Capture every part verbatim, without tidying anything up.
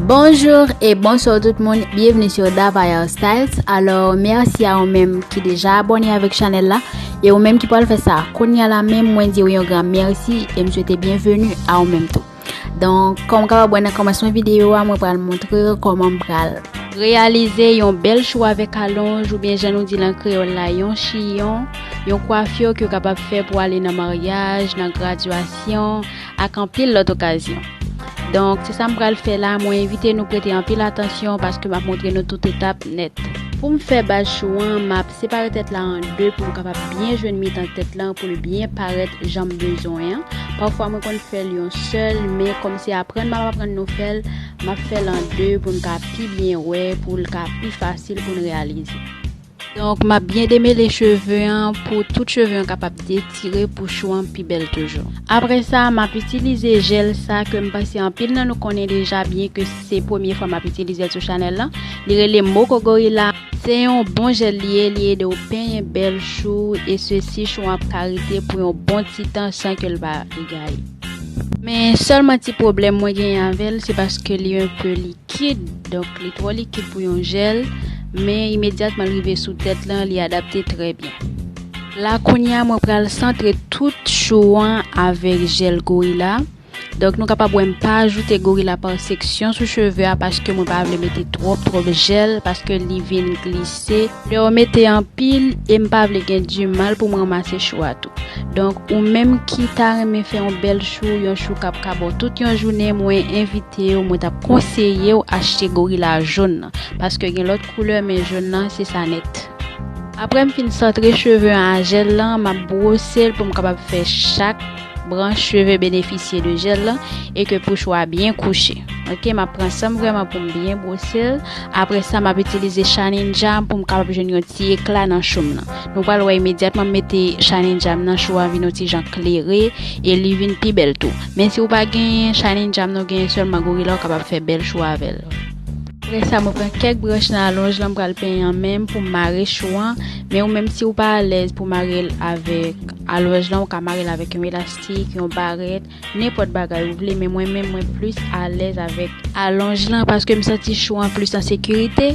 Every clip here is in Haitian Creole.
Bonjou e bonswa tout moun, byenvni sou Dava Hairstyles. Alò, mèsi a ou menm ki deja abòne avèk chanèl la, e ou menm ki pral fè sa kounye a la menm, mwen di w yon gran mèsi e m swete byenveni a ou menm tou. Donk, kòm w kapab wè nan kòmansman videyo a, mwen pral montre w kòman m pral reyalize yon bèl chou avèk alonj, oubyen jan nou di l an kreyòl la, yon chiyon, yon kwafi ke w kapab fè pou ale nan maryaj, nan gradyasyon, ak anpil lòt okazyon. Donk, se sa m pral fè la. Mwen envite nou prete anpil atansyon paske m ap montre nou tout etap nèt. Pou m fè baz chou an, m ap separe tèt la an de pou m kapab byen jwenn mitan tèt lan, pou l byen parèt jan m bezwen an. Pafwa, mwen konn fè l yon sèl, men kòm se aprann m ap aprann nou fè l, m ap fè l an de pou n ka pi byen wè, pou l ka pi fasil pou n reyalize. Donk, m ap byen demele cheve an pou tout cheve an kapab detire pou chou an pi bèl toujou. Apre sa, m ap itilize jèl sa ke m panse anpil nan nou konnen deja, byen ke se premye fwa m ap itilize l sou chanèl lan. Li rele Moco Gorilla. Se yon bon jèl li ye, li ede w penyen bèl chou, e sesi chou an ap ka rete pou yon bon ti tan san ke l pa egaye. Men sèlman ti pwoblèm mwen genyen avè l, se paske li enpe likid, donk li twò likid pou yon jèl, men imedyatman l rive sou tèt lan, li adapte trè byen. La kounye a, mwen pral santre tout chou an avèk jèl Gorilla. Donk, nou kapab wè m pa ajoute Gorilla pa seksyon sou cheve a paske mwen pa vle mete twòp, twòp jèl, paske li vin glise. Lè w mete anpil, e m pa vle gen dimal pou m ranmase chou a tou. Donk, ou menm ki ta renmen fè yon bèl chou, yon chou k ap ka ba w tout yon jounen, mwen envite w, mwen t ap konseye w achte Gorilla jòn nan, paske gen lòt koulè, men jòn nan, se sa nèt. Apre m fin santre cheve an a jèl lan, m ap bwose l pou m kapab fè chak branch cheve benefisye de jèl lan e ke pou chou a byen kouche. Oke, m ap pran san m vrèman pou m byen bwose l. Apre sa, m ap itilize Shining Jam pou m kapab jwenn yon ti ekla nan chou m nan. Nou pral wè imedyatman m mete Shining Jam nan, chou a vin yon ti jan klere e li vin pi bèl tou. Men si w pa genyen Shining Jam, nou genyen sèlman Gorilla, w kapab fè bèl chou avè l. Apre sa, mwen pran kèk branch nan alonj lan, m pral penyen an menm pou m mare chou an. Men ou menm, si w pa alèz pou mare l avèk alonj lan, ou ka mare l avèk yon elastik, yon barèt, nenpòt bagay ou vle. Men mwen menm, mwen plis alèz avèk alonj lan paske m santi chou an plis an sekirite.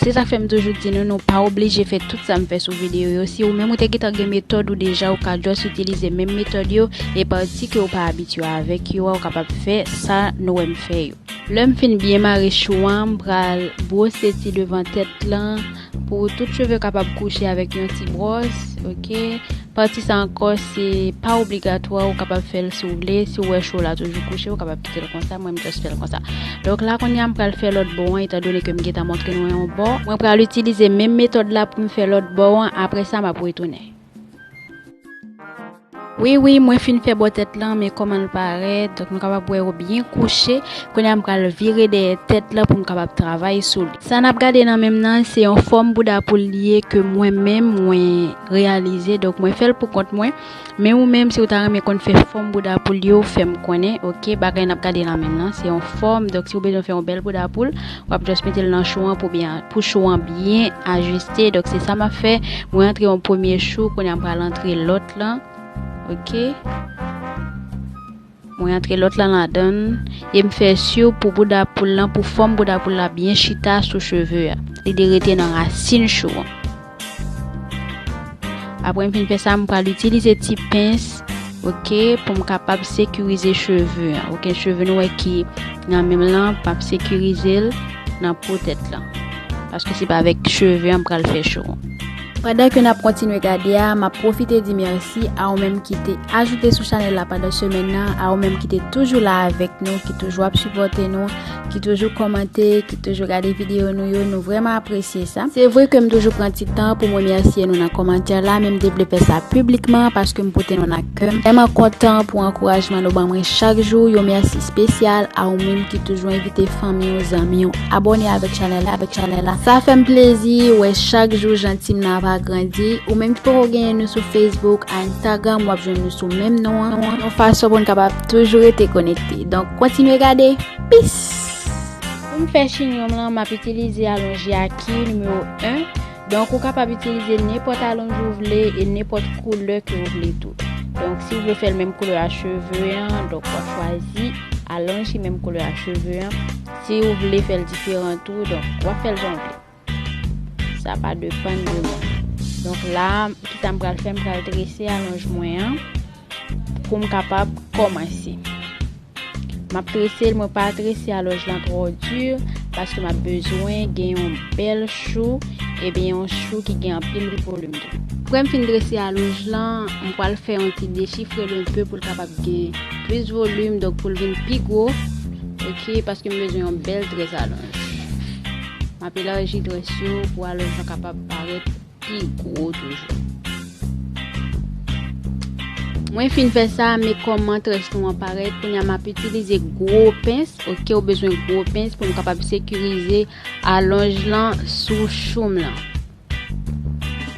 Se sa k fè m toujou di nou, nou pa oblije fè tout sa m fè sou videyo yo. Si ou menm ou te gentan gen metòd ou deja, ou ka just itilize menm metòd yo e pati ke ou pa abitye avèk yo a, ou kapab fè sa nou wè m fè yo. Lè m fin byen mare chou an, m pral bwose ti devan tèt lan pou tout cheve kapab kouche avèk yon ti bwòs, oke? Pati sa ankò, se pa obligatwa, ou kapab fè l si w vle. Si w wè chou la toujou kouche, ou kapab kite l konsa, mwen m just fè l konsa. Donk la, kounye a m pral fè lòt bò an, etandone ke m gentan montre nou yon bò. Mwen pral itilize menm metòd la pou m fè lòt bò an, apre sa m ap retounen. Wi, wi, mwen fin fè bò tèt lan, men kòman l parèt, donk nou kapab wè yo byen kouche. Kounye a m pral vire dèyè tèt lan pou m kapab travay sou li. Sa n ap gade nan men m nan, se yon fòm bouda poul li ye ke mwen menm mwen reyalize, donk mwen fè l pou kont mwen. Men ou menm, si w ta renmen konn fè fòm bouda poul yo, fè m konnen, oke? Bagay n ap gade nan men m nan, se yon fòm, donk si w bezwen fè yon bèl bouda poul, w ap just mete l nan chou an pou byen, pou chou an byen ajiste. Donk se sa m ap fè. Mwen antre yon premye chou, kounye a m pral antre lòt lan. Oke. Mwen antre lòt lan ladan l e m fè si pou bouda poul lan, pou fòm bouda poul la byen chita sou cheve a. Li dwe rete nan rasin chou an. Apre m fin fè sa, m pral itilize ti pens, oke, pou m kapab sekirize cheve an. Oke, cheve nou wè ki nan men m lan, m ap sekirize l nan po tèt lan. Paske se pa avèk cheve an m pral fè chou an. Pandan ke n ap kontinye gade a, m ap pwofite di mèsi a ou menm ki te ajoute sou chanèl la pandan semèn nan, a ou menm ki te toujou la avèk nou, ki toujou ap sipòte nou, ki toujou kòmante, ki toujou gade videyo nou yo, nou vrèman apresye sa. Se vre ke m toujou pran ti tan pou m remèsye nou nan kòmantè la, men m te vle fè sa piblikman paske m pote nou nan kè m. Vrèman kontan pou ankourajman nou ban mwen chak jou, yon mèsi espesyal a ou menm ki toujou envite fanmi w, zanmi w, abòne avèk chanèl la, avèk chanèl la. Sa fè m plezi wè chak jou janti m nan ap agrandi. Ou menm ki poko genyen nou sou Facebook, Instagram, w ap jwenn nou sou menm non an, yon fason pou n kapab toujou rete konekte. Donk, kontinye gade. Peace! Pou m fè chinyon m lan, m ap itilize alonj Yaki nimewo en. Donk, ou kapab itilize nenpòt alonj ou vle e nenpòt koulè ke ou vle tou. Donk, si ou vle fè l menm koulè a cheve an, donk, w ap chwazi alonj ki menm koulè a cheve an. Si ou vle fè l diferan tou, donk, w ap fè l jan w vle. Sa pa depann de mwen. Donk la, kisa m pral fè? M pral trese alonj mwen an pou m kapab kòmanse. M ap trese l, mwen pa trese alonj lan twò di, paske m ap bezwen gen yon bèl chou, ebyen yon chou ki gen anpil volim tou. Apre m fin trese alonj lan, m pral fè yon ti dechifre l enpe pou l kapab gen plis volim, donk pou l vin pi gwo, oke, paske m bezwen yon bèl très alonj. M ap elaji très yo pou alonj lan kapab parèt pi gwo toujou. Mwen fin fè sa, men kòman très nou an parèt, kounye a m ap itilize gwo pens, oke, ou bezwen gwo pens pou m kapab sekirize alonj lan sou chou m lan.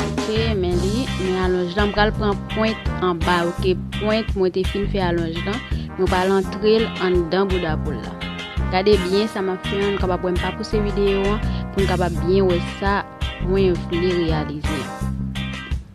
Oke, men li, men alonj lan, m pral pran pwent anba, oke, pwent mwen te fin fè alonj lan, mwen pral antre l anndan bouda poul la. Gade byen sa m ap fè an, nou kapab wè m pa pouse videyo an, pou n kapab byen wè sa mwen vle reyalize an.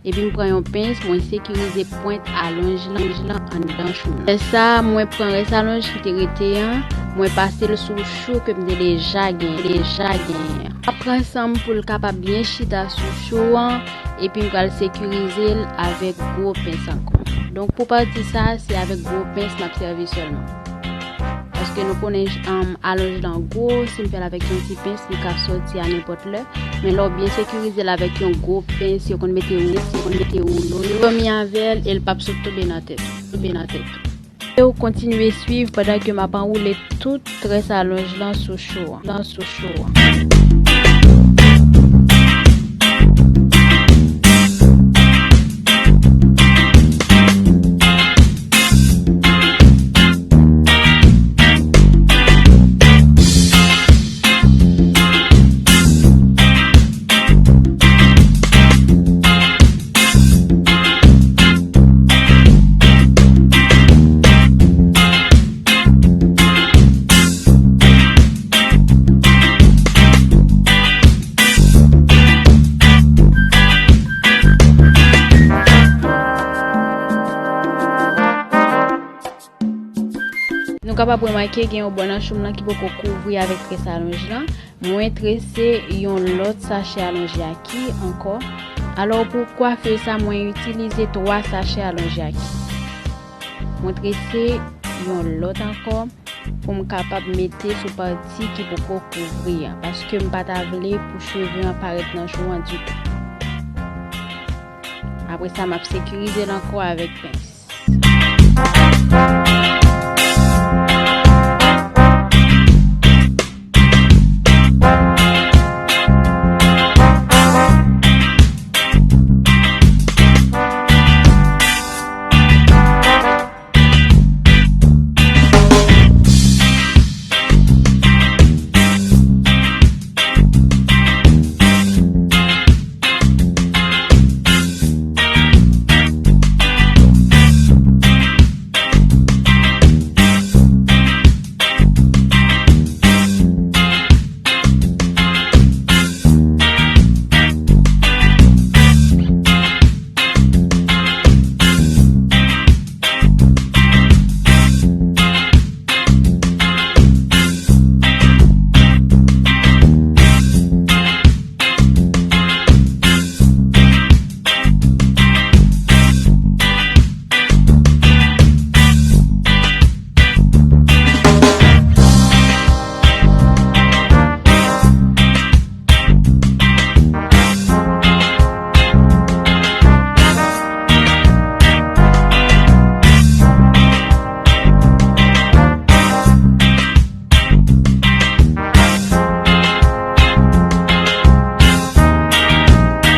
Epi m pran yon pens, mwen sekirize pwent alonj lan anndan chou m. Apre sa, mwen pran rès alonj ki te rete an, mwen pase l sou chou ke m te deja gen, deja genyen an. Ap pran san m pou l kapab byen chita sou chou an, epi m pral sekirize l avèk gwo pens ankò. Donk, pou pati sa, se avèk gwo pens m ap sèvi sèlman. Paske nou konnen, um, alonj lan gwo, si n fè l avèk yon ti pens, li ka soti a nenpòt lè. Men lè w byen sekirize l avèk yon gwo pens, yo konn mete woulo, yo konn mete woulo yo. Dòmi avè l e l p ap sot tonbe nan tèt ou, tonbe nan tèt ou. E w kontinye swiv pandan ke m ap anwoule tout très alonj lan sou chou an, lan sou chou an. Nou kapab remake gen yon bò nan chou m lan ki poko kouvri avèk très alonj lan. Mwen trese yon lòt sachè alonj yaki ankò. Alò, pou kwafe sa, mwen itilize twa sachè alonj yaki. Mwen trese yon lòt ankò pou m kapab mete sou pati ki poko kouvri an, paske m pa ta vle pou cheve an parèt nan chou an ditou. Apre sa, m ap sekirize l ankò avèk pens.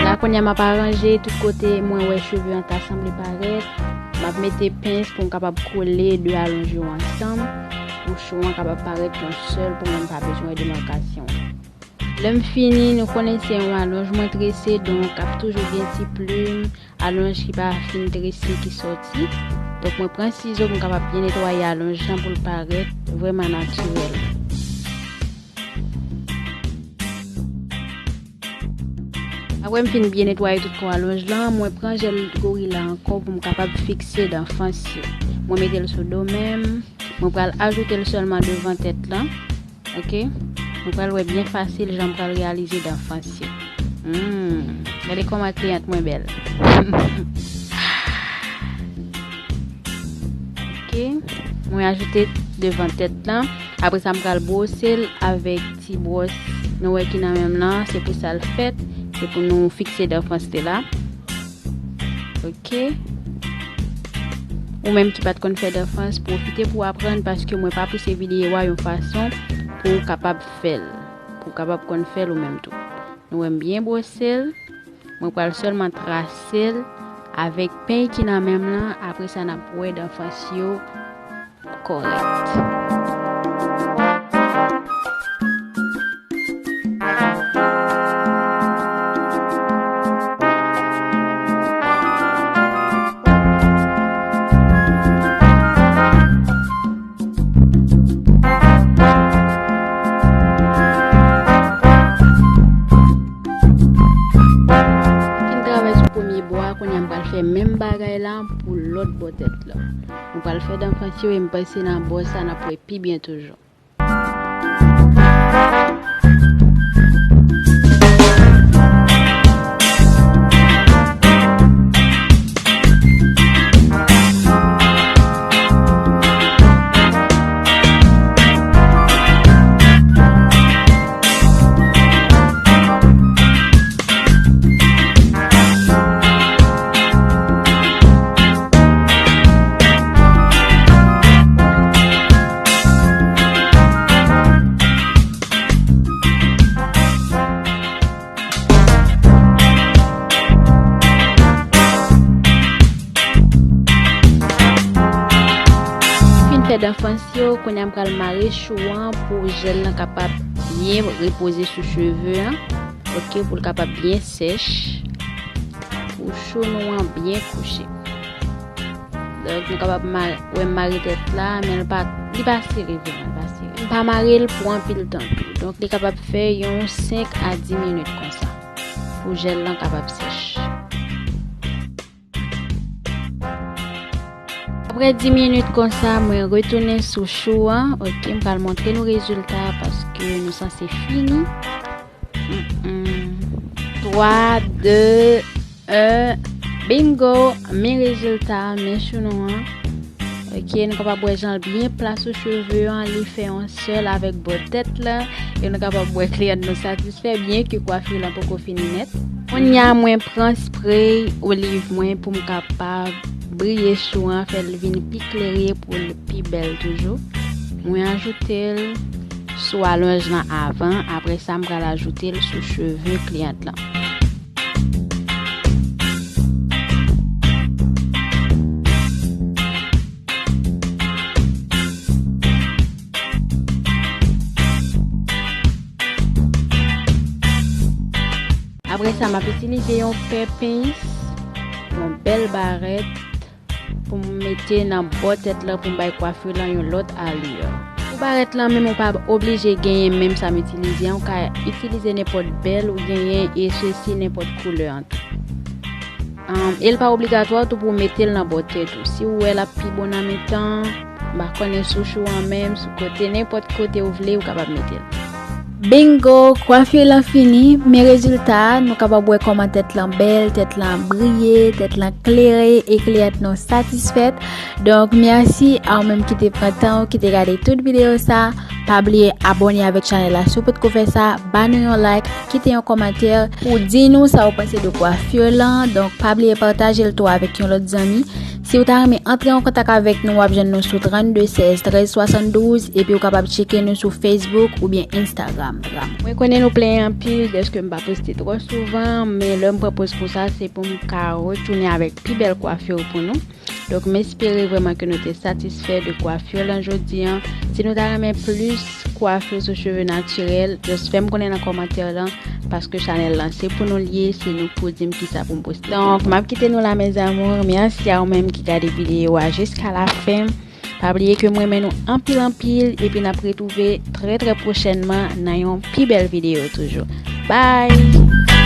La, kounye a, m ap aranje tout kote mwen wè cheve an ta sanble parèt. M ap mete pens pou m kapab kole de alonj yo ansanm, pou chou an kapab parèt yon sèl, pou mwen m pa bezwen wè demakasyon. Lè m fini, nou konnen se yon alonj mwen trese, donk ap toujou gen ti plim alonj ki pa fin trese ki sòti. Donk mwen pran sizo pou m kapab byen netwaye alonj lan pou l parèt vrèman natirèl. Apre m fin byen netwaye tout kò alonj lan, mwen pran jèl gorila ankò pou m kapab fikse dan fans yo. Mwen mete l sou do menm. Mwen pral ajoute l sèlman devan tèt lan. Ok? Mwen pral wè byen fasil jan m pral reyalize dan fans yo. Hmm, gade kòman kliyant mwen bèl. Ok, mwen ajoute devan tèt lan. Apre sa, m pral bwose l avèk ti bwòs nou wè ki nan men m lan. Se pou sa l fèt. Se pou nou fikse dan fans te la. Ok. Ou menm ki pa t konn fè dan fans, pwofite pou w aprann, paske mwen pa pouse videyo a yon fason pou w kapab fè l. Pou w kapab konn fè l ou menm tou. Nou wè m byen bwose l. Mwen pral sèlman trase l avèk peny ki nan men m lan. Apre sa, n ap wè dan fans yo kòrèk. Fin travay sou premye bò a, kounye a m pral fè menm bagay la pou lòt bò tèt la. M pral fè dan fans yo e m panse nan bò sa n ap wè pi byen toujou. Fin fè dan fans yo, kounye a m pral mare chou an pou jèl lan kapab byen repoze sou cheve an. Ok, pou l kapab byen sèch. Pou chou nou an byen kouche. Donk, nou kapab ma-, wè m mare tèt la, men l pa, li pa sere vrèman, li pa sere. M pa mare l pou anpil tan tou. Donk, li kapab fè yon senk a dis minit konsa. Pou jèl lan kapab sèch. Apre dis minit konsa, mwen retounen sou chou an. Ok, m pral montre nou rezilta paske nou sanse fini. Mm, mm. Twa, de, en. Bingo! Men rezilta, men chou nou an. Ok, nou kapab wè jan l byen plas sou cheve an, li fè yon sèl avèk bò tèt la. E nou kapab wè kliyant nou satisfè, byen ke kwafi lan poko fini nèt. Kounye a, mwen pran spray oliv mwen pou m kapab briye chou an, fè l vin pi klere pou l pi bèl toujou. Mwen ajoute l sou alonj lan avan, apre sa, m pral ajoute l sou cheve kliyant lan. Apre sa, m ap itilize yon pè pens, yon bèl barèt, pou m mete nan bò tèt lan pou m bay kwafi lan yon lòt aliyè. Pou barèt lan menm, ou pa oblije genyen menm sa m itilize an, ou ka itilize nenpòt bèl ou genyen, e sesi nenpòt koulè an tou. Ann, e l pa obligatwa tou pou w mete l nan bò tèt ou. Si w wè l ap pi bon nan mitan, m pa konnen sou chou an menm, sou kote, nenpòt kote w vle, ou kapab mete l. Bingo! Kwafi lan fini, men rezilta a, nou kapab wè kòman tèt lan bèl, tèt lan briye, tèt lan klere, e kliyant nou satisfèt. Donk, mèsi a ou menm ki te pran tan ou, ki te gade tout videyo sa. Pa bliye abòne avèk chanèl la si w potko fè sa, ba nou yon like, kite yon kòmantè pou di nou sa w panse de kwafi lan. Donk, pa bliye pataje l tou avèk yon lòt zanmi. Si w ta renmen antre an kontak avèk nou, w ap jwenn nou sou trannde sèz trèz swasanndouz, epi w kapab tcheke nou sou Facebook oubyen Instagram. Mwen konnen nou plenyen anpil dèske m pa poste twò souvan, men lè m pran poz konsa, se pou m ka retounen avèk pi bèl kwafi pou nou. Donk, m espere vrèman ke nou te satisfè de kwafi lan jodi an. Si nou ta renmen plis kwafi sou cheve natirèl, just fè m konnen nan kòmantè lan, paske chanèl lan se pou nou l ye, se nou k pou di m kisa pou m poste. Donk, m ap kite nou la, mes amours. Mèsi a ou menm ki gade videyo a jiska la fen. Pa bliye ke m renmen nou anpil, anpil, epi n ap retwouve trè, trè pwochènman nan yon pi bèl videyo toujou. Bye!